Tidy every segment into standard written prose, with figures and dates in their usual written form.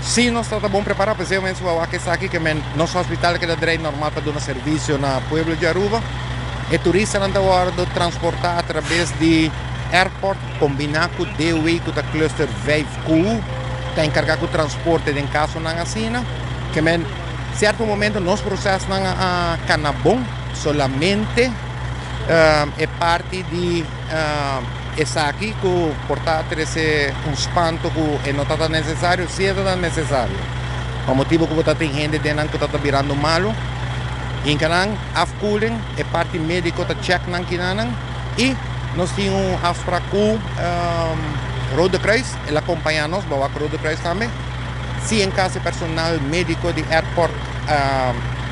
Si nos ta bon prepara, p'esei mes bo a wak esaki ke men nos hospital a keda drei normal pa duna servicio na pueblo di Aruba. E turistanan ta wordo transporta a traves di airport combina cu DOW cu ta cluster vijf cu ta encarga cu transporte den casonan asina. Ke men cierto momento nos procesnan a cana bon, solamente e parti di esaki ku por ta trese un spanto ku e no ta ta nesesario, si e ta ta nesesario. Pa motibu ku bo ta tin hende den nan ku ta ta birando malu, hinka nan afkoeling, e parti mediko ta chèk nan kinanan i nos tin un afsprak ku Rode Kruis, el a kompañá nos, bo a wak Rode Kruis tambe. Si en kaso e personal mediko di airport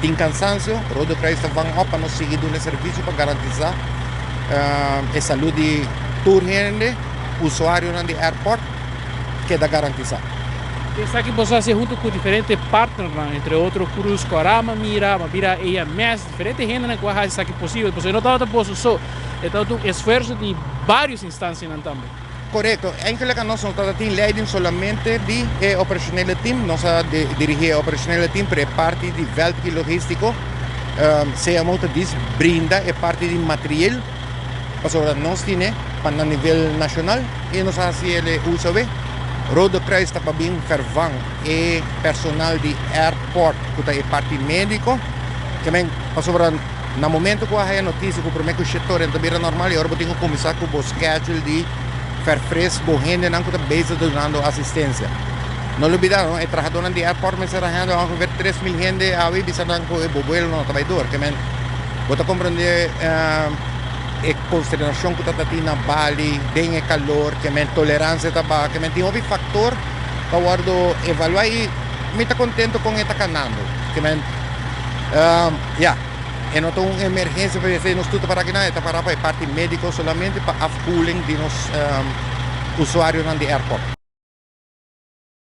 tin kansansio, Rode Kruis ta van op pa nos sigui duna e servisio pa garantisá e salud di tur hende, usuarionan di airport, keda garantisá. Esaki boso hasi hunto ku diferente partnernan, entre otro Cruz Corá, Mamira, Mabira EMS, diferente hendenan ku a hasi esaki posibel, pasobra e no tabata boso so, e tabata un esfuerso di varios instansianan tambe. Korekto, enkele ka nos no tabata tin leiding solamente di e operacionele team, nos a dirigi e operacionele team, pero e parti di veld i logístiko, CMO ta dis brinda e parti di materieel pasobra nos tine pa na nivel nashonal i nos a hasi el e uso awe. Rode Kruis ta pa bin vervang e personal di airport ku ta e parti médiko, ke men pasobra na momento ku a haya notisia ku promé ku shetor ta bira normal i ora bo tin ku kuminsá ku bo schedule di verfres bo hendenan ku ta bezig dunando asistensia. No lubida no, e trahadónan di airport mester a handle ongeveer 3000 hende awe i bisa nan ku e bo buelo no ta bai dor. Ke men bo ta komprendé e konsternashon ku ta ta tin na Bali den e kalor, ke men toleransia ta baha, ke men tin hopi faktor pa wòrdu evaluá i mi ta kontento kon e ta kanando. Ke men ya, e no ta un emergensia pa esei nos tur ta para akinan, e ta para pa e parti médiko solamente pa afkoeling di nos usuarionan di airport.